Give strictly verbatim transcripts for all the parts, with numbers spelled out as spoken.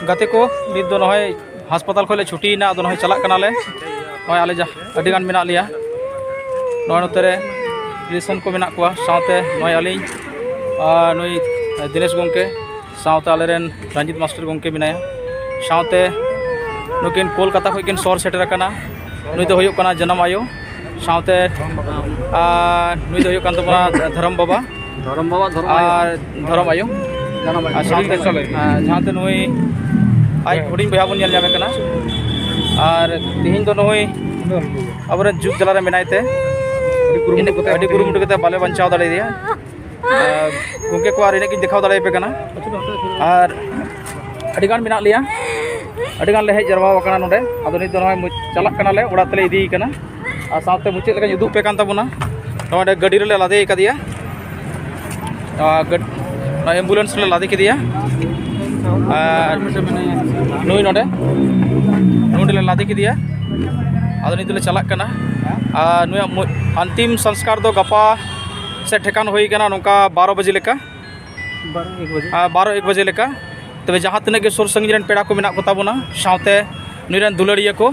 ᱜᱟᱛᱮ ᱠᱚ, ᱱᱤᱛ ᱫᱚ ᱱᱚᱜᱼᱚᱭ ᱦᱟᱥᱯᱟᱛᱟᱞ ᱠᱷᱚᱱ ᱞᱮ ᱪᱷᱩᱴᱤᱭᱮᱱᱟ, ᱟᱫᱚ ᱱᱚᱜᱼᱚᱭ ᱪᱟᱞᱟᱜ ᱠᱟᱱᱟᱞᱮ᱾ ᱱᱚᱜᱼᱚᱭ ᱟᱞᱮ ᱡᱟ ᱟᱹᱰᱤ ᱜᱟᱱ ᱢᱮᱱᱟᱜ ᱞᱮᱭᱟ᱾ ᱱᱚᱜᱼᱚᱭ ᱱᱚᱛᱮ ᱨᱮ ᱨᱤᱞᱮᱥᱚᱱ ᱠᱚ ᱢᱮᱱᱟᱜ ᱠᱚᱣᱟ, ᱥᱟᱶᱛᱮ ᱱᱚᱜᱼᱚᱭ ᱟᱹᱞᱤᱧ, ᱟᱨ ᱱᱩᱭ ᱫᱤᱱᱮᱥ ᱜᱚᱢᱠᱮ, ᱥᱟᱶᱛᱮ ᱟᱞᱮᱨᱮᱱ ᱨᱚᱧᱡᱤᱛ ᱢᱟᱥᱴᱟᱨ ᱜᱚᱢᱠᱮ ᱢᱮᱱᱟᱭᱟ, ᱥᱟᱶᱛᱮ ᱱᱩᱠᱤᱱ ᱠᱳᱞᱠᱟᱛᱟ ᱠᱷᱚᱱ ᱠᱤᱱ ᱥᱚᱦᱚᱨ ᱥᱮᱴᱮᱨ ᱟᱠᱟᱱᱟ᱾ ᱱᱩᱭ ᱫᱚ ᱦᱩᱭᱩᱜ ᱠᱟᱱᱟ ᱡᱟᱱᱟᱢ ᱟᱭᱳ, ᱥᱟᱶᱛᱮ, ᱟᱨ ᱱᱩᱭ ᱫᱚ ᱦᱩᱭᱩᱜ ᱠᱟᱱ ᱛᱟᱵᱚᱱᱟ ᱫᱷᱚᱨᱚᱢ ᱵᱟᱵᱟ᱾ ᱫᱷᱚᱨᱚᱢ ᱵᱟᱵᱟ, ᱫᱷᱚᱨᱚᱢ ᱟᱭᱳ᱾ ᱟᱨ ᱫᱷᱚᱨᱚᱢ ᱟᱭᱳ᱾ ᱫᱷᱚᱨᱚᱢ ᱟᱭᱳ᱾ ᱟᱨ ᱥᱟᱶᱛᱮ, ᱟᱹᱰᱤ ᱵᱮᱥ ᱟᱞᱮ᱾ ᱟᱨ ᱡᱟᱦᱟᱸᱛᱮ ᱱᱩᱭ ᱟᱡ ᱦᱩᱰᱤᱧ ᱵᱚᱭᱦᱟ ᱵᱚᱱ ᱧᱮᱞ ᱧᱟᱢᱮ ᱠᱟᱱᱟ᱾ ᱟᱨ ᱛᱮᱦᱮᱧ ᱫᱚ ᱱᱩᱭ ᱟᱵᱚᱨᱮᱱ ᱡᱩᱜᱽ ᱡᱟᱞᱟ ᱨᱮ ᱢᱮᱱᱟᱭ ᱛᱮ ᱟᱹᱰᱤ ᱠᱩᱨᱩᱢᱩᱴᱩ ᱤᱱᱟᱹ-, ᱠᱟᱛᱮ ᱟᱹᱰᱤ ᱠᱩᱨᱩᱢᱩᱴᱩ ᱠᱟᱛᱮ ᱵᱟᱞᱮ ᱵᱟᱧᱪᱟᱣ ᱫᱟᱲᱮᱭᱟᱫᱮᱭᱟ᱾ ᱟᱨ ᱜᱚᱢᱠᱮ ᱠᱚ ᱟᱨ ᱤᱱᱟᱹᱜ ᱜᱤᱧ ᱫᱮᱠᱷᱟᱣ ᱫᱟᱲᱮᱭᱟᱯᱮ ᱠᱟᱱᱟ᱾ ᱟᱨ ᱟᱹᱰᱤ ᱜᱟᱱ ᱢᱮᱱᱟᱜ ᱞᱮᱭᱟ, ᱟᱹᱰᱤ ᱜᱟᱱ ᱞᱮ ᱦᱮᱡ ᱡᱟᱨᱣᱟ ᱟᱠᱟᱱᱟ ᱱᱚᱰᱮ᱾ ᱟᱫᱚ ᱱᱤᱛ ᱫᱚ ᱱᱚᱜᱼᱚᱭ ᱢᱩ-, ᱪᱟᱞᱟᱜ ᱠᱟᱱᱟᱞᱮ, ᱚᱲᱟᱜ ᱛᱮᱞᱮ ᱤᱫᱤᱭᱮ ᱠᱟᱱᱟ᱾ ᱟᱨ ᱥᱟᱶᱛᱮ ᱢᱩᱪᱟᱹᱫ ᱞᱮᱠᱟᱧ ᱩᱫᱩᱜ ᱯᱮ ᱠᱟᱱ ᱛᱟᱵᱚᱱᱟ, ᱱᱚᱰᱮ ᱜᱟᱹᱰᱤ ᱨᱮᱞᱮ ᱞᱟᱫᱮ ᱟᱠᱟᱫᱮᱭᱟ᱾ ᱟᱨ ᱜᱟᱹᱰ-, ᱱᱚᱣᱟ ambulance ᱨᱮᱞᱮ ᱞᱟᱫᱮ ᱠᱮᱫᱮᱭᱟ᱾ ᱟᱨ ᱱᱩᱭ ᱱᱚᱰᱮ, ᱱᱚᱰᱮ ᱞᱮ ᱞᱟᱫᱮ ᱠᱮᱫᱮᱭᱟ᱾ ᱟᱫᱚ ᱱᱤᱛ ᱫᱚᱞᱮ ᱪᱟᱞᱟᱜ ᱠᱟᱱᱟ᱾ ᱟᱨ ᱱᱩᱭᱟᱜ ᱢᱩ-, ᱟᱱᱛᱤᱢ ᱥᱚᱝᱥᱠᱟᱨ ᱫᱚ ᱜᱟᱯᱟ ᱥᱮᱫ ᱴᱷᱮᱠᱟᱱ ᱦᱩᱭ ᱠᱟᱱᱟ, ᱱᱚᱝᱠᱟ ᱵᱟᱨᱚ ᱵᱟᱡᱮ ᱞᱮᱠᱟ᱾ ᱵᱟᱨᱚ ᱮᱠ ᱵᱟᱡᱮ᱾ ᱟᱨ ᱵᱟᱨᱚ ᱮᱠ ᱵᱟᱡᱮ ᱞᱮᱠᱟ᱾ ᱛᱚᱵᱮ ᱡᱟᱦᱟᱸ ᱛᱤᱱᱟᱹᱜ ᱜᱮ ᱥᱩᱨ ᱥᱟᱺᱜᱤᱧ ᱨᱮᱱ ᱯᱮᱲᱟ ᱠᱚ ᱢᱮᱱᱟᱜ ᱠᱚ ᱛᱟᱵᱚᱱᱟ, ᱥᱟᱶᱛᱮ ᱱᱩᱭ ᱨᱮᱱ ᱫᱩᱞᱟᱹᱲᱤᱭᱟᱹ ᱠᱚ,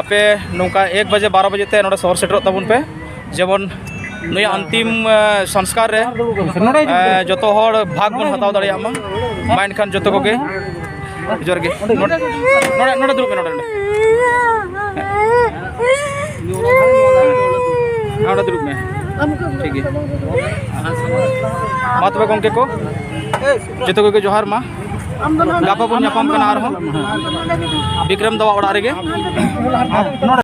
ᱟᱯᱮ ᱱᱚᱝᱠᱟ ᱮᱠ ᱵᱟᱡᱮ, ᱵᱟᱨᱚ ᱵᱟᱡᱮ ᱛᱮ ᱱᱚᱰᱮ ᱥᱚᱦᱚᱨ ᱥᱮᱴᱮᱨᱚᱜ ᱛᱟᱵᱚᱱ ᱯᱮ, ᱡᱮᱢᱚᱱ ᱱᱩᱭᱟᱜ ᱟᱱᱛᱤᱢ, ᱮ, ᱥᱚᱝᱥᱠᱟᱨ ᱨᱮ, ᱱᱚᱰᱮ ᱦᱤᱡᱩᱜ ᱯᱮ᱾ ᱮ, ᱡᱚᱛᱚ ᱦᱚᱲ ᱵᱷᱟᱜᱽ ᱵᱚᱱ ᱦᱟᱛᱟᱣ ᱫᱟᱲᱮᱭᱟᱜ ᱢᱟ᱾ ᱢᱟ ᱮᱱᱠᱷᱟᱱ ᱡᱚᱛᱚ ᱠᱚᱜᱮ ᱡᱚᱦᱟᱨ ᱜᱮ᱾ ᱱᱚᱰᱮ, ᱱᱚᱰᱮ, ᱱᱚᱰᱮ ᱫᱩᱲᱩᱵ ᱢᱮ, ᱱᱚᱰᱮ, ᱱᱚᱰᱮ᱾ ᱦᱮᱸ, ᱱᱚᱰᱮ ᱫᱩᱲᱩᱵ ᱢᱮ᱾ ᱴᱷᱤᱠ ᱜᱮᱭᱟ᱾ ᱢᱟ ᱛᱚᱵᱮ ᱜᱚᱢᱠᱮ ᱠᱚ, ᱡᱚᱛᱚ ᱠᱚᱜᱮ ᱡᱚᱦᱟᱨ ᱢᱟ᱾ ᱜᱟᱯᱟ ᱵᱚᱱ ᱧᱟᱯᱟᱢ ᱠᱟᱱᱟ ᱟᱨᱦᱚᱸ ᱵᱤᱠᱨᱚᱢ ᱫᱟᱣᱟᱜ ᱚᱲᱟᱜ ᱨᱮᱜᱮ᱾